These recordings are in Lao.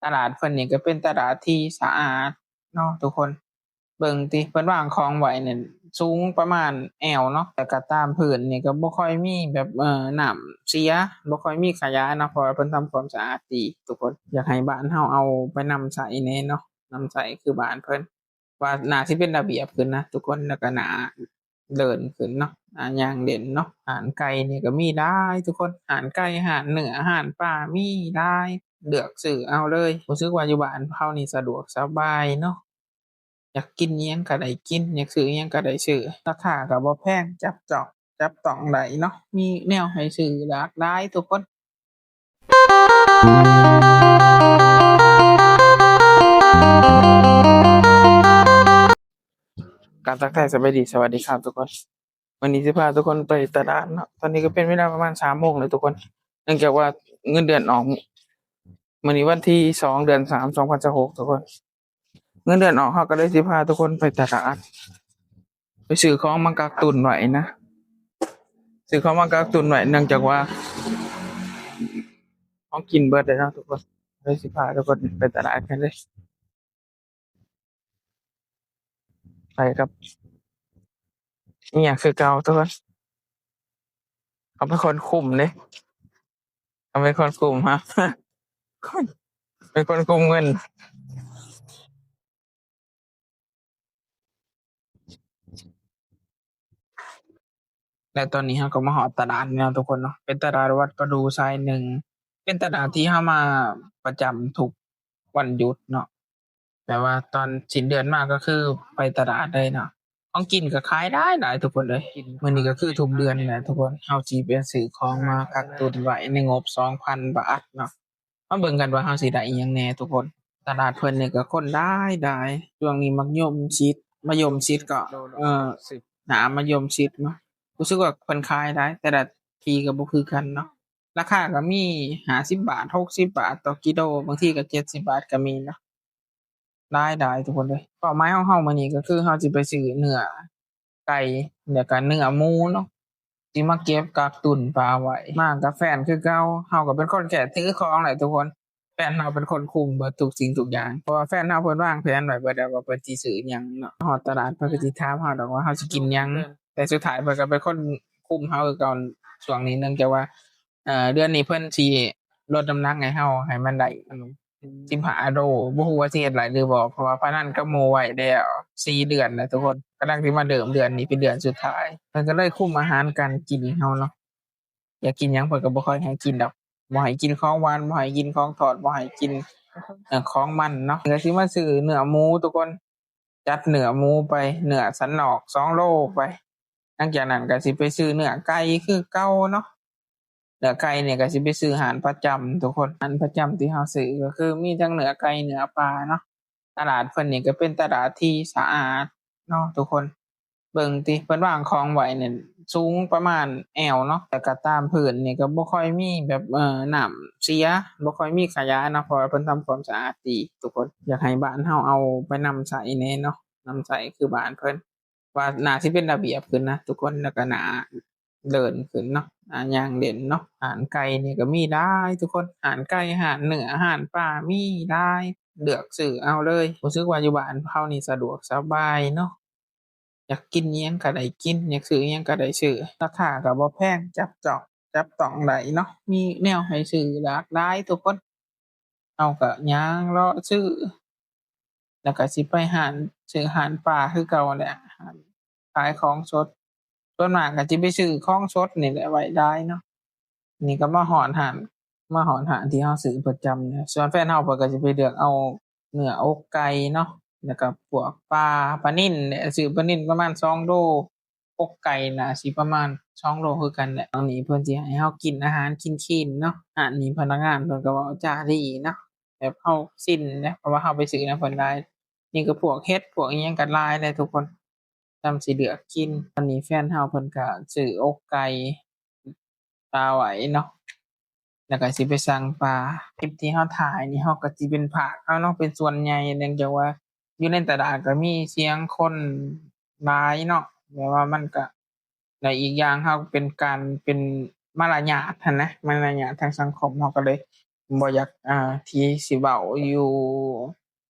ຕະຫຼາດເພິ່ນນີ້ກໍເປັນຕະຫຼາດທີ່ສະອາດເນາະທຸກຄົນ. ເບິ່ງຕິ ເພິ່ນວາງຂອງໄວ້ນັ້ນສູງປະມານແອວເນາະ, ແລ້ວກໍຕາມພື້ນນີ້ກໍບໍ່ຄ່ອຍມີແບບ ເອີ ນ້ຳເສຍ, ບໍ່ຄ່ອຍມີຂະຫຍະເນາະ, ເພາະວ່າເພິ່ນທຳຄວາມສະອາດດີທຸກຄົນ. ຢາກໃຫ້ບ້ານເຮົາເອົາໄປນຳໃຊ້ແດ່ເນາະ, ນຳໃຊ້ຄືບ້ານເພິ່ນ. ວ່າໜ້າຊິເປັນລະບຽບຂຶ້ນນະທຸກຄົນ, ແລ້ວກໍໜ້າເດີນຂຶ້ນເນາະ, ໜ້າຍ່າງເຫຼັ້ນເນາະ. ຮ້ານໄກ່ນີ້ກໍມີຫຼາຍທຸກຄົນ, ຮ້ານໄກ່ ຮ້ານເນື້ອ ຮ້ານປາ ມີຫຼາຍ, ເລືອກຊື້ເອົາເລີຍ. ຮູ້ສຶກວ່າຢູ່ບ້ານເຮົານີ້ສະດວກສະບາຍເນາະ, ຢາກກິນຫຍັງກໍໄດ້ກິນ, ຢາກຊື້ຫຍັງກໍໄດ້ຊື້, ລາຄາກໍບໍ່ແພງ, ຈັບຕ້ອງ ຈັບຕ້ອງໄດ້ເນາະ, ມີແນວໃຫ້ຊື້ຫຼາກຫຼາຍທຸກຄົນ. ການທັກທາຍສະບາຍດີ ສະຫວັດດີຄັບທຸກຄົນ. ມື້ນີ້ຊິພາທຸກຄົນໄປຕະຫຼາດເນາະ. ຕອນນີ້ກໍເປັນເວລາປະມານສາມໂມງແລ້ວທຸກຄົນ, ເນື່ອງຈາກວ່າເງິນເດືອນອອກ. ມື້ນີ້ວັນທີສອງ ເດືອນສາມ ສອງພັນຊາວຫົກທຸກຄົນ. ເງິນເດືອນອອກ ເຮົາກໍເລີຍຊິພາທຸກຄົນໄປຕະຫຼາດ ໄປຊື້ຂອງມາກັກຕຸນໄວ້ນະ, ຊື້ຂອງມາກັກຕຸນໄວ້ ເນື່ອງຈາກວ່າຂອງກິນເບິດແລ້ວເນາະທຸກຄົນ. ເລີຍຊິພາທຸກຄົນໄປຕະຫຼາດກັນເລີຍ, ໄປກັບອີ່ຫຍັງຄືເກົ່າທຸກຄົນ. ເຮົາເປັນຄົນຄຸມເດ້, ເຮົາເປັນຄົນຄຸມ ເຮົາເປັນຄົນຄຸມເງິນ. ແລະຕອນນີ້ເຮົາກໍມາຮອດຕະຫຼາດນີ້ແລ້ວທຸກຄົນເນາະ, ເປັນຕະຫຼາດວັດປະດູສາຍໜຶ່ງ, ເປັນຕະຫຼາດທີ່ເຮົາມາປະຈຳທຸກວັນຢຸດເນາະ. ແບບວ່າຕອນສິ້ນເດືອນມາກໍຄືໄປຕະຫຼາດເລີຍເນາະ, ຂອງກິນກໍຂາຍຫຼາຍໆທຸກຄົນເອີຍ. ມື້ນີ້ກໍຄືທຸກເດືອນແຫຼະທຸກຄົນ, ເຮົາຊິໄປຊື້ຂອງມາກັກຕຸນໄວ້ໃນງົບສອງພັນບາດເນາະ. ມາເບິ່ງກັນວ່າເຮົາຊິໄດ້ອີ່ຫຍັງແດ່ທຸກຄົນ. ຕະຫຼາດເພິ່ນນີ້ກໍຄົນຫຼາຍໆ, ຊ່ວງນີ້ໝາກຍົມຊິດ ມະຍົມຊິດກໍ ເອີ ໜ້າມະຍົມຊິດເນາະ. ຮູ້ສຶກວ່າເພິ່ນຂາຍຫຼາຍ, ແຕ່ລະທີ່ກໍບໍ່ຄືກັນເນາະ. ລາຄາກໍມີຫ້າສິບບາດ ຫົກສິບບາດຕໍ່ກິໂລ, ບາງທີກໍເຈັດສິບບາດກໍມີເນາະ. ຫຼາຍໆທຸກຄົນເອີຍ. ເປົ້າໝາຍຂອງເຮົາມື້ນີ້ກໍຄືເຮົາຊິໄປຊື້ເນື້ອໄກ່ ແລ້ວກໍເນື້ອໝູເນາະ, ຊິມາເກັບກັກຕຸນປາໄວ້. ມາກັບແຟນຄືເກົ່າ, ເຮົາກໍເປັນຄົນແຄ່ຖືຂອງແຫຼະທຸກຄົນ. ແຟນເຮົາເປັນຄົນຄຸມເບິດທຸກສິ່ງທຸກຢ່າງ, ເພາະວ່າແຟນເຮົາເພິ່ນວາງແຜນໄວ້ເບິດແລ້ວວ່າເພິ່ນຊິຊື້ຫຍັງເນາະ. ເຮົາຕະຫຼາດ ເພິ່ນກໍຊິຖາມເຮົາດອກວ່າເຮົາຊິກິນຫຍັງ, ແຕ່ສຸດທ້າຍເພິ່ນກໍເປັນຄົນຄຸມເຮົາຄືເກົ່າຊ່ວງນີ້, ເນື່ອງຈາກວ່າ ເອີ ເດືອນນີ້ເພິ່ນຊິລົດນ້ຳໜັກໃຫ້ເຮົາ ໃຫ້ມັນໄດ້ ອືມ ສິບຫ້າໂລ. ບໍ່ຮູ້ວ່າຊິເຮັດໄດ້ຫຼືບໍ່, ເພາະວ່າພະນັນກັບໝູ່ໄວ້ແລ້ວສີ່ເດືອນແລ້ວທຸກຄົນ. ກຳລັງຊິມາເລີ່ມເດືອນນີ້ ເປັນເດືອນສຸດທ້າຍ. ເພິ່ນກໍເລີຍຄຸມອາຫານການກິນໃຫ້ເຮົາເນາະ, ຢາກກິນຫຍັງເພິ່ນກໍບໍ່ຄ່ອຍໃຫ້ກິນດອກ, ບໍ່ໃຫ້ກິນຂອງຫວານ, ບໍ່ໃຫ້ກິນຂອງທອດ, ບໍ່ໃຫ້ກິນ ເອີ ຂອງມັນເນາະ. ກໍຊິມາຊື້ເນື້ອໝູທຸກຄົນ, ຈັດເນື້ອໝູໄປ, ເນື້ອສັນນອກສອງໂລໄປ. ຫຼັງຈາກນັ້ນກໍຊິໄປຊື້ເນື້ອໄກ່ຄືເກົ່າເນາະ. ເນື້ອໄກ່ນີ້ກໍຊິໄປຊື້ຮ້ານປະຈຳທຸກຄົນ. ຮ້ານປະຈຳທີ່ເຮົາຊື້ກໍຄືມີທັງເນື້ອໄກ່ ເນື້ອປາເນາະ. ຕະຫຼາດເພິ່ນນີ້ກໍເປັນຕະຫຼາດທີ່ສະອາດເນາະທຸກຄົນ. ເບິ່ງຕິ ເພິ່ນວາງຂອງໄວ້ນັ້ນສູງປະມານແອວເນາະ, ແລ້ວກໍຕາມພື້ນນີ້ກໍບໍ່ຄ່ອຍມີແບບ ເອີ ນ້ຳເສຍ, ບໍ່ຄ່ອຍມີຂະຫຍະເນາະ, ເພາະວ່າເພິ່ນທຳຄວາມສະອາດດີທຸກຄົນ. ຢາກໃຫ້ບ້ານເຮົາເອົາໄປນຳໃຊ້ແດ່ເນາະ, ນຳໃຊ້ຄືບ້ານເພິ່ນ. ວ່າໜ້າຊິເປັນລະບຽບຂຶ້ນນະທຸກຄົນ, ແລ້ວກໍໜ້າເດີນຂຶ້ນເນາະ, ໜ້າຍ່າງເຫຼັ້ນເນາະ. ຮ້ານໄກ່ນີ້ກໍມີຫຼາຍທຸກຄົນ, ຮ້ານໄກ່ ຮ້ານເນື້ອ ຮ້ານປາ ມີຫຼາຍ, ເລືອກຊື້ເອົາເລີຍ. ຮູ້ສຶກວ່າຢູ່ບ້ານເຮົານີ້ສະດວກສະບາຍເນາະ, ຢາກກິນອີ່ຫຍັງກໍໄດ້ກິນ, ຢາກຊື້ອີ່ຫຍັງກໍໄດ້ຊື້, ລາຄາກໍບໍ່ແພງ, ຈັບຕ້ອງ ຈັບຕ້ອງໄດ້ເນາະ, ມີແນວໃຫ້ຊື້ຫຼາກຫຼາຍທຸກຄົນ. ເຮົາກໍຍ່າງເລາະຊື້ ແລ້ວກໍຊິໄປຮ້ານ ຊື້ຮ້ານປາຄືເກົ່າແຫຼະ, ຮ້ານຂາຍຂອງສົດ. ສ່ວນມາກກໍຊິໄປຊື້ຂອງສົດນີ້ແຫຼະ ໄວ້ຫຼາຍເນາະ. ນີ້ກໍມາຮອດຮ້ານ ມາຮອດຮ້ານທີ່ເຮົາຊື້ປະຈຳ. ສ່ວນແຟນເຮົາເພິ່ນກໍຊິໄປເລືອກເອົາເນື້ອອົກໄກ່ເນາະ, ແລ້ວກໍພວກປາ ປານິນແຫຼະ, ຊື້ປານິນປະມານສອງໂລ. ອົກໄກ່ໜ້າຊິປະມານສອງໂລຄືກັນແຫຼະ. ອັນນີ້ເພິ່ນຊິໃຫ້ເຮົາກິນອາຫານຄລີນໆເນາະ. ຮ້ານນີ້ພະນັກງານເພິ່ນກໍເວົ້າຈາດີເນາະ, ແບບເຮົາຊິນເດ້ ເພາະວ່າເຮົາໄປຊື້ນຳເພິ່ນຫຼາຍ. ນີ້ກໍພວກເຫັດ ພວກອີ່ຫຍັງກໍຫຼາຍເດ້ທຸກຄົນ, ສ່ຳຊິເລືອກກິນ. ອັນນີ້ແຟນເຮົາເພິ່ນກໍຊື້ອົກໄກ່ ຕາໄວ້ເນາະ, ແລ້ວກໍຊິໄປສັ່ງປາ. ຄລິບທີ່ເຮົາຖ່າຍນີ້ ເຮົາກໍຊິເປັນພາກເອົາເນາະ ເປັນສ່ວນໃຫຍ່, ເນື່ອງຈາກວ່າຢູ່ໃນຕະຫຼາດກໍມີສຽງຄົນຫຼາຍເນາະ, ແບບວ່າມັນກໍ ແລະ ອີກຢ່າງເຮົາເປັນການ ເປັນມາລະຍາດຫັ້ນນະ, ມາລະຍາດທາງສັງຄົມ ເຮົາກໍເລີຍ ບໍ່ຢາກ ອ່າ ທີ່ຊິເວົ້າຢູ່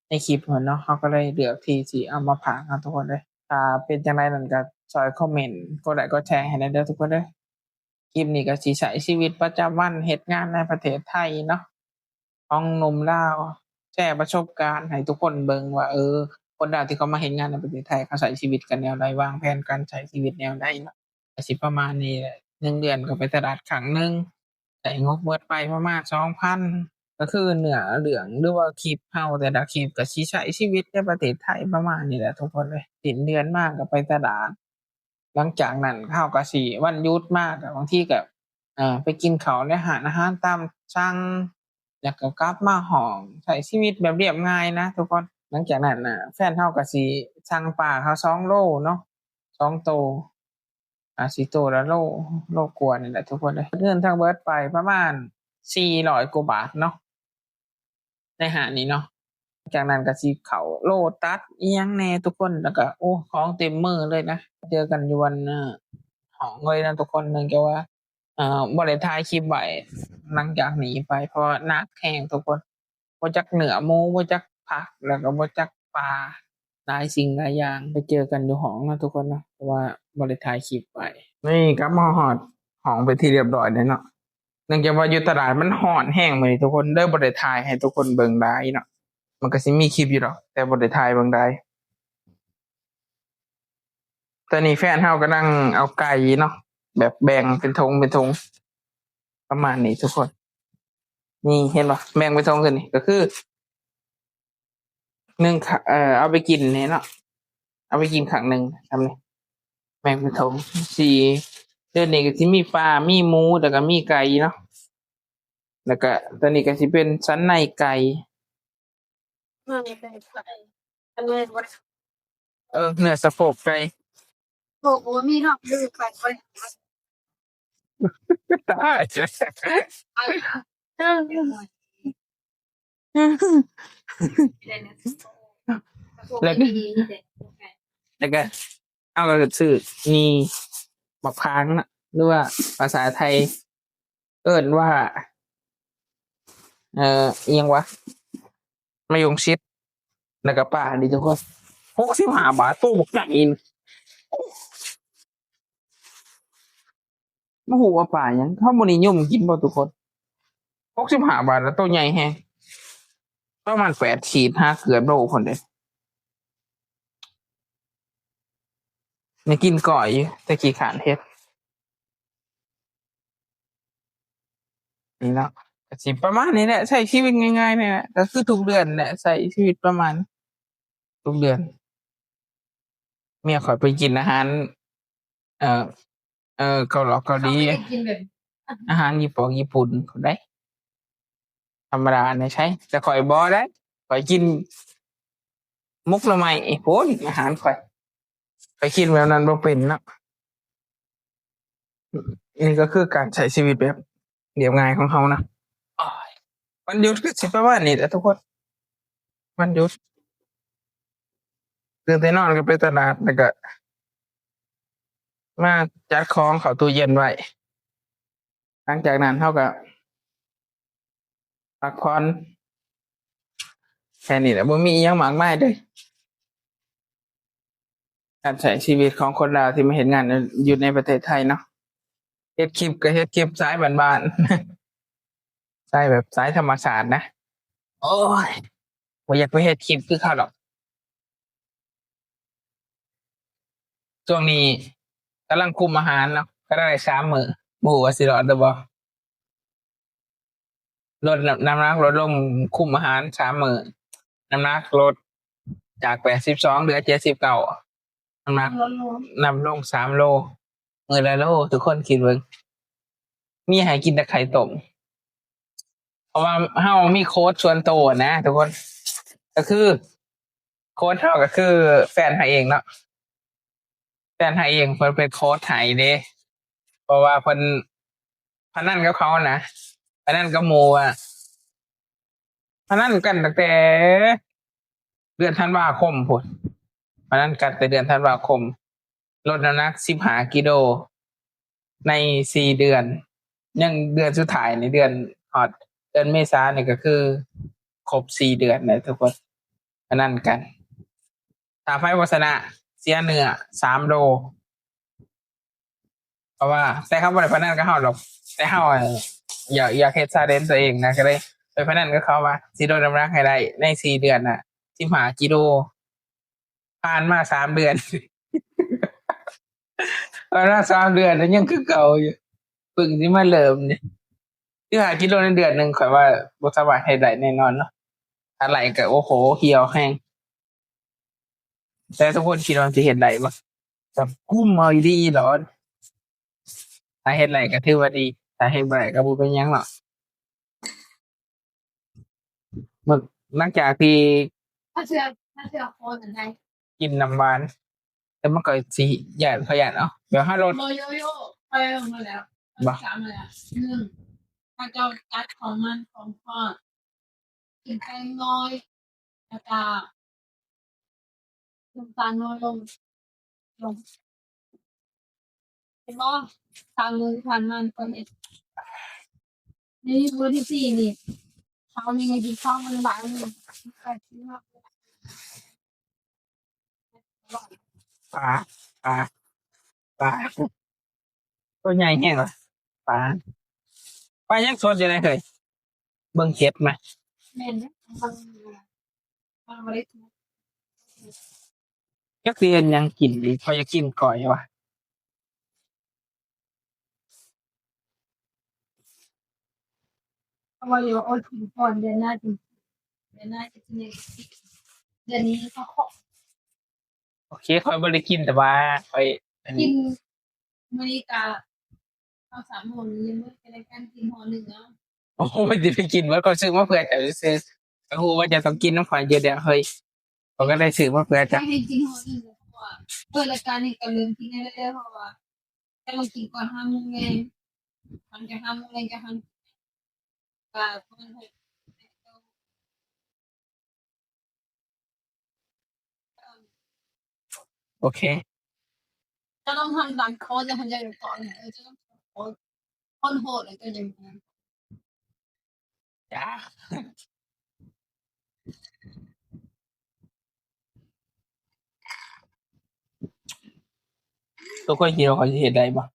ໃນຄລິບຫັ້ນເນາະ ເຮົາກໍເລີຍເລືອກທີ່ຊິເອົາມາພາກເນາະທຸກຄົນເອີຍ. ຖ້າເປັນຈັ່ງໃດນັ້ນກໍຊ່ອຍຄອມເມັນ ກົດໄລກ໌ ກົດແຊໃຫ້ແດ່ເດີທຸກຄົນເດີ. ຄລິບນີ້ກໍຊິໃຊ້ຊີວິດປະຈຳວັນ ເຮັດງານໃນປະເທດໄທເນາະ ຂອງໜຸ່ມລາວ ແຊປະສົບການໃຫ້ທຸກຄົນເບິ່ງວ່າ ເອີ ຄົນລາວທີ່ເຂົາມາເຮັດງານໃນປະເທດໄທ ເຂົາໃຊ້ຊີວິດກັນແນວໃດ ວາງແຜນການໃຊ້ຊີວິດແນວໃດເນາະ. ກໍຊິປະມານນີ້ແຫຼະ ໜຶ່ງເດືອນກໍໄປຕະຫຼາດຄັ້ງໜຶ່ງ ໃຊ້ງົບໝົດໄປປະມານສອງພັນ ກໍຄືເນື້ອເລື່ອງ ຫຼືວ່າຄລິບເຮົາແຕ່ລະຄລິບ ກໍຊິໃຊ້ຊີວິດໃນປະເທດໄທປະມານນີ້ແຫຼະທຸກຄົນເອີຍ. ສິ້ນເດືອນມາກໍໄປຕະຫຼາດ ຫຼັງຈາກນັ້ນເຮົາກໍຊິ ວັນຢຸດມາກໍບາງທີກໍ ເອີ ໄປກິນເຂົ້າໃນຮ້ານອາຫານຕາມສັ່ງ ແລ້ວກໍກັບມາຫ້ອງ ໃຊ້ຊີວິດແບບລຽບງ່າຍນະທຸກຄົນ. ຫຼັງຈາກນັ້ນນະ ແຟນເຮົາກໍຊິສັ່ງປາເຮົາສອງໂລເນາະ ສອງໂຕ ອາ ຊິໂຕລະໂລ ໂລກວ່ານີ້ແຫຼະທຸກຄົນເອີຍ. ເງິນທັງເບິດໄປປະມານສີ່ຮ້ອຍກວ່າບາດເນາະ ໃນຮ້ານນີ້ເນາະ. ຈາກນັ້ນກໍຊິເຂົ້າໂລຕັດອີ່ຫຍັງແດ່ທຸກຄົນ ແລ້ວກໍ ໂອ້ ຂອງເຕັມມືເລີຍນະ. ເຈີກັນຢູ່ວັນ ເອີ ຫ້ອງເລີຍນະທຸກຄົນ ເນື່ອງຈາກວ່າ ເອີ ບໍ່ໄດ້ຖ່າຍຄລິບໄວ້ຫຼັງຈາກນີ້ໄປ ເພາະວ່າໜັກແຮງທຸກຄົນ. ບໍ່ຈັກເນື້ອໝູ ບໍ່ຈັກຜັກ ແລ້ວກໍບໍ່ຈັກປາ ຫຼາຍສິ່ງຫຼາຍຢ່າງ. ໄປເຈີກັນຢູ່ຫ້ອງເນາະທຸກຄົນເນາະ ເພາະວ່າບໍ່ໄດ້ຖ່າຍຄລິບໄວ້. ນີ້ກັບມາຮອດຫ້ອງເປັນທີ່ລຽບຮ້ອຍແລ້ວເນາະ. ເນື່ອງຈາກວ່າຢູ່ຕະຫຼາດມັນຮ້ອນແຮງມື້ນີ້ທຸກຄົນ ເລີຍບໍ່ໄດ້ຖ່າຍໃຫ້ທຸກຄົນເບິ່ງຫຼາຍເນາະ. ມັນກໍຊິມີຄລິບຢູ່ດອກ ແຕ່ບໍ່ໄດ້ຖ່າຍເບິ່ງຫຼາຍ. ຕອນນີ້ແຟນເຮົາກຳລັງເອົາໄກ່ເນາະ ແບບແບ່ງເປັນຖົງເປັນຖົງ ປະມານນີ້ທຸກຄົນ. ນີ້ເຫັນບໍ່ ແບ່ງເປັນຖົງຄືນີ້ ກໍຄືໜຶ່ງ ເອີ ເອົາໄປກິນນີ້ເນາະ ເອົາໄປກິນຄັ້ງໜຶ່ງ ຊ່ຳນີ້ ແບ່ງເປັນຖົງ. ສີ່ ເດືອນນີ້ກໍຊິມີປາ ມີໝູ ແລ້ວກໍມີໄກ່ເນາະ ແລ້ວກໍຕອນນີ້ກໍຊິເປັນສັນໃນໄກ່ ເອີ ເນື້ອສະໂພກໄກ່ ໂພກບໍ່ມີເນາະ ຫຼືໄກ່ ຕາຍ ແລ້ວ ແລ້ວກໍເຮົາກໍຊື້ນີ້ ໝາກພາງເນາະ ຫຼືວ່າພາສາໄທເອີ້ນວ່າ ເອີ ອີ່ຫຍັງວະ ມະຍົງຊິດ ແລ້ວກໍປານີ້ທຸກຄົນ ຫົກສິບຫ້າບາດ ໂຕບັກໃຫຍ່ ບໍ່ຮູ້ວ່າປາຫຍັງ ເຮົາບໍ່ນິຍົມກິນບໍ່ທຸກຄົນ. ຫົກສິບຫ້າບາດ ແລ້ວໂຕໃຫຍ່ແຮງ ປະມານແປດຂີດ ຫາເກືອບໂລພຸ້ນເດ້. ໄດ້ກິນກ້ອຍຢູ່ ແຕ່ຂີ້ຄ້ານເຮັດ. ນີ້ເນາະ ກໍຊິປະມານນີ້ແຫຼະ ໃຊ້ຊີວິດງ່າຍໆນີ້ແຫຼະ ກໍຄືທຸກເດືອນແຫຼະ ໃຊ້ຊີວິດປະມານທຸກເດືອນ. ເມຍຂ້ອຍໄປກິນອາຫານ ເອີ ເອີ ເກົາຫຼອກເກົາຫຼີ ເຂົາໄປກິນແບບ ອາຫານຍີ່ປຸ່ນ ຍີ່ປຸ່ນພຸ້ນໃດ໋ ທຳມະດາໃນໄທ ແຕ່ຂ້ອຍບໍ່ໄດ໋ ຂ້ອຍກິນໝົກໜໍ່ໄມ້ພຸ້ນ ອາຫານຂ້ອຍ ຂ້ອຍກິນແບບນັ້ນບໍ່ເປັນເນາະ. ນີ້ກໍຄືການໃຊ້ຊີວິດແບບລຽບງ່າຍຂອງເຮົານະ. ໂອ້ຍ ວັນຢຸດກໍຊິປະມານນີ້ແຫຼະທຸກຄົນ ວັນຢຸດ ຕື່ນແຕ່ນອນກໍໄປຕະຫຼາດ ແລ້ວກໍມາຈັດຂອງເຂົ້າຕູ້ເຢັນໄວ້. ຫຼັງຈາກນັ້ນເຮົາກໍພັກຜ່ອນ ແຄ່ນີ້ແຫຼະ ບໍ່ມີອີ່ຫຍັງມາກມາຍເດ້. ການໃຊ້ຊີວິດຂອງຄົນລາວທີ່ມາເຮັດງານຢູ່ໃນປະເທດໄທເນາະ ເຮັດຄລິບກໍເຮັດຄລິບສາຍບ້ານໆ ສາຍແບບສາຍທຳມະຊາດນະ. ໂອ້ຍ ບໍ່ຢາກໄປເຮັດຄລິບຄືເຂົາດອກ. ຊ່ວງນີ້ກຳລັງຄຸມອາຫານເນາະ ກຳລັງໄດ້ສາມມື້ ບໍ່ຮູ້ວ່າຊິລອດຫຼືບໍ່. ລົດ ນ້ຳ ນ້ຳໜັກລົດລົງ ຄຸມອາຫານສາມມື້ ນ້ຳໜັກລົດຈາກແປດສິບສອງ ເຫຼືອເຈັດສິບເກົ້າ ນ້ຳໜັກ ນ້ຳໜັກລົງສາມໂລ ມື້ລະໂລ ທຸກຄົນຄິດເບິ່ງ ມີໃຫ້ກິນແຕ່ໄຂ່ຕົ້ມ ເພາະວ່າເຮົາມີໂຄດສ່ວນໂຕນະທຸກຄົນ ກໍຄື ໂຄດເຮົາກໍຄືແຟນເຮົາເອງເນາະ ແຟນເຮົາເອງເພິ່ນເປັນໂຄດໃຫ້ເດ້ ເພາະວ່າເພິ່ນພະນັນກັບເຂົານະ ພະນັນກັບໝູ່ອະ ພະນັນກັນຕັ້ງແຕ່ເດືອນທັນວາຄົມພຸ້ນ ພະນັນກັນແຕ່ເດືອນທັນວາຄົມ ລົດນ້ຳໜັກສິບຫ້າກິໂລ ໃນສີ່ເດືອນ ຍັງເດືອນສຸດທ້າຍນີ້ ເດືອນ ຮອດ ເດືອນເມສານີ້ກໍຄືຄົບສີ່ເດືອນແລ້ວທຸກຄົນ ພະນັນກັນ ຖ້າໃຜບໍ່ຊະນະ ເສຍເນື້ອສາມໂລ. ເພາະວ່າ ແຕ່ເຂົາບໍ່ໄດ້ພະນັນກັບເຮົາດອກ ແຕ່ເຮົາ ອາ ຢາກ ຢາກເຮັດຊາເລນໂຕເອງນະ ກໍເລີຍໄປພະນັນກັບເຂົາວ່າ ຊິລົດນ້ຳໜັກໃຫ້ໄດ້ໃນສີ່ເດືອນນະ ສິບຫ້າກິໂລ. ຜ່ານມາສາມເດືອນ ຜ່ານມາສາມເດືອນແລ້ວຍັງຄືເກົ່າຢູ່ ເພິ່ງຊິມາເລີ່ມນີ້ ສິບຫ້າກິໂລໃນເດືອນໜຶ່ງ ຂ້ອຍວ່າບໍ່ສາມາດເຮັດໄດ້ແນ່ນອນເນາະ. ຖ້າໄລ່ກໍ ໂອ້ໂຫ ຫ່ຽວແຮງ. ແຕ່ທຸກຄົນຄິດວ່າຊິເຮັດໄດ້ບໍ່? ກໍກຸມເອົາອີ່ຫຼີຫຼອດ. ຖ້າເຮັດໄດ້ກໍຖືວ່າດີ, ຖ້າເຮັດບໍ່ໄດ້ກໍບໍ່ເປັນຫຍັງເນາະ. ເມື່ອ ຫຼັງຈາກທີ່ ຖ້າເຊື່ອ ຖ້າເຊື່ອຄົນອັນໃດ ກິນນ້ຳຫວານ ແຕ່ມັນກໍຊິຢ້ານ ຂ້ອຍຢ້ານ ເອົ້າ ແບບເຮົາລົດ ບໍ່ ໂຢໂຢ ຂ້ອຍເບິ່ງມາແລ້ວ ບໍ່ ສາມມາແລ້ວ. ໜຶ່ງ ເຂົາເຈົ້າຕັດຂອງມັນຂອງທອດ ກິນແປ້ງນ້ອຍ ແລ້ວກະນ້ຳຕານນ້ອຍລົງ ລົງ ເຫັນບໍ່? ສາມມື້ທີ່ຜ່ານມາຂ້ອຍເຮັດ ນີ້ມື້ທີສີ່ນີ້ ເຊົ້ານີ້ກິນເຂົ້າມື້ລະບາດໜຶ່ງ ປາ ປາ ປາ ໂຕໃຫຍ່ແຮງວະ ປາ ປາຍັງສົດຢູ່ເລີຍເຮີ້ຍ. ເບິ່ງເກັບມາ ແມ່ນເດ້ ມັນ ມັນບໍ່ໄດ້ຖືກ ຈັກຊິເຮັດຫຍັງກິນດີ ຂ້ອຍຢາກກິນກ້ອຍວະ. ເພາະວ່າຢູ່ ໂອ້ຍ ກິນກ່ອນ ເດືອນໜ້າກິນ ເດືອນໜ້າກິນ ເດືອນນີ້ເຂົາຂໍ ໂອເຄ ຂ້ອຍບໍ່ໄດ້ກິນ ແຕ່ວ່າຂ້ອຍ ອັນ ກິນມື້ນີ້ກະ ເອົາສາມຫໍ່ນີ້ ຍັງບໍ່ໄດ້ກິນຫໍ່ໜຶ່ງເນາະ. ໂອ້ ມັນຊິໄປກິນເບິດ ຂ້ອຍຊື້ມາເພື່ອເຈົ້າຊື່ໆ ຂ້ອຍຮູ້ວ່າເຈົ້າຕ້ອງກິນນຳຂ້ອຍຢູ່ແລ້ວເຮີ້ຍ ຂ້ອຍກໍເລີຍຊື້ມາເພື່ອເຈົ້າ. ຢາກໃຫ້ກິນຫໍ່ໜຶ່ງ ເພາະວ່າເປີດລາຍການນີ້ກໍເລີ່ມກິນໄດ້ແລ້ວ ເພາະວ່າເຈົ້າຕ້ອງກິນກ່ອນຫ້າໂມງແລງ ຫຼັງຈາກຫ້າໂມງແລງເຈົ້າ ໂອເຄ ເຈົ້າຕ້ອງທຳຕາມໂຄດ ເຈົ້າເຂົ້າໃຈບໍ່? ເອີ ເຈົ້າຕ້ອງໂຄດ ໂຄດໂຫດ ແລ້ວເຈົ້າຍັງ ຈ້າ ທຸກຄົນຄິດວ່າຂ້ອຍຊິເຮັດໄດ້ບໍ່?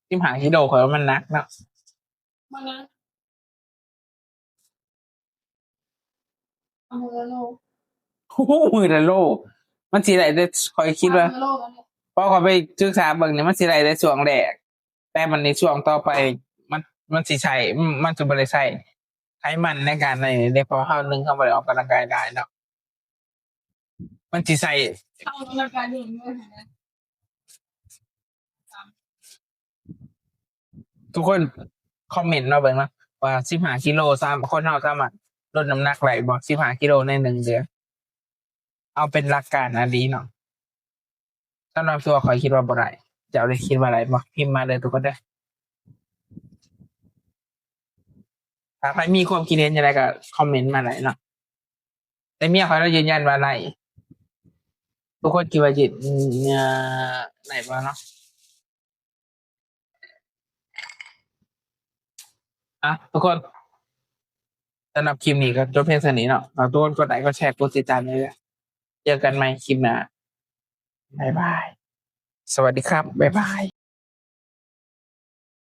ສິບຫ້າກິໂລ ຂ້ອຍວ່າມັນໜັກເນາະ. ບໍ່ນະ ເອົາມື້ລະໂລ ໂອ້ໂຫ ມື້ລະໂລ ມັນຊິໄດ້ແຕ່ ຂ້ອຍຄິດວ່າ ສາມໂລກໍໄດ້ ພໍຂ້ອຍໄປສຶກສາເບິ່ງນີ້ ມັນຊິໄດ້ແຕ່ຊ່ວງແລກ ແຕ່ບັດນີ້ຊ່ວງຕໍ່ໄປ ມັນ ມັນຊິໃຊ້ ມັນ ມັນຊິບໍ່ໄດ້ໃຊ້ໄຂມັນໃນການນັ້ນເດ້ ເພາະເຮົາ ໜຶ່ງ ເຮົາບໍ່ໄດ້ອອກກຳລັງກາຍຫຼາຍເນາະ. ມັນຊິໃຊ້ ເຮົາອອກກຳລັງກາຍເລື່ອງເງິນຫັ້ນນະ ທຸກຄົນຄອມເມັນມາເບິ່ງເນາະ ວ່າສິບຫ້າກິໂລ ສາມ ຄົນເຮົາສາມາດລົດນ້ຳໜັກໄດ້ບໍ່ ສິບຫ້າກິໂລໃນໜຶ່ງເດືອນ? ເອົາເປັນຫຼັກການອັນດີເນາະ. ສຳລັບຕົວຂ້ອຍຄິດວ່າບໍ່ໄດ້. ເຈົ້າໄດ້ຄິດວ່າໄດ້ບໍ່? ພິມມາເດີທຸກຄົນເດີ. ຖ້າໃຜມີຄວາມຄິດເຫັນຈັ່ງໃດກໍຄອມເມັນມາໄດ້ເນາະ. ແຕ່ເມຍຂ້ອຍລາວຢືນຢັນວ່າໄດ້. ທຸກຄົນຄິດວ່າຢືນ ເອີ ໄດ້ບໍ່ເນາະ? ອ່ະ ທຸກຄົນ ສຳລັບຄລິບນີ້ກໍຈົບພຽງເທົ່ານີ້ເນາະ. ຝາກທຸກຄົນກົດໄລກ໌ ກົດແຊ ກົດຕິດຕາມເດີ. ເຈີກັນໃໝ່ຄລິບໜ້າ. ບາຍບາຍ. ສະຫວັດດີຄັບ. ບາຍບາຍ.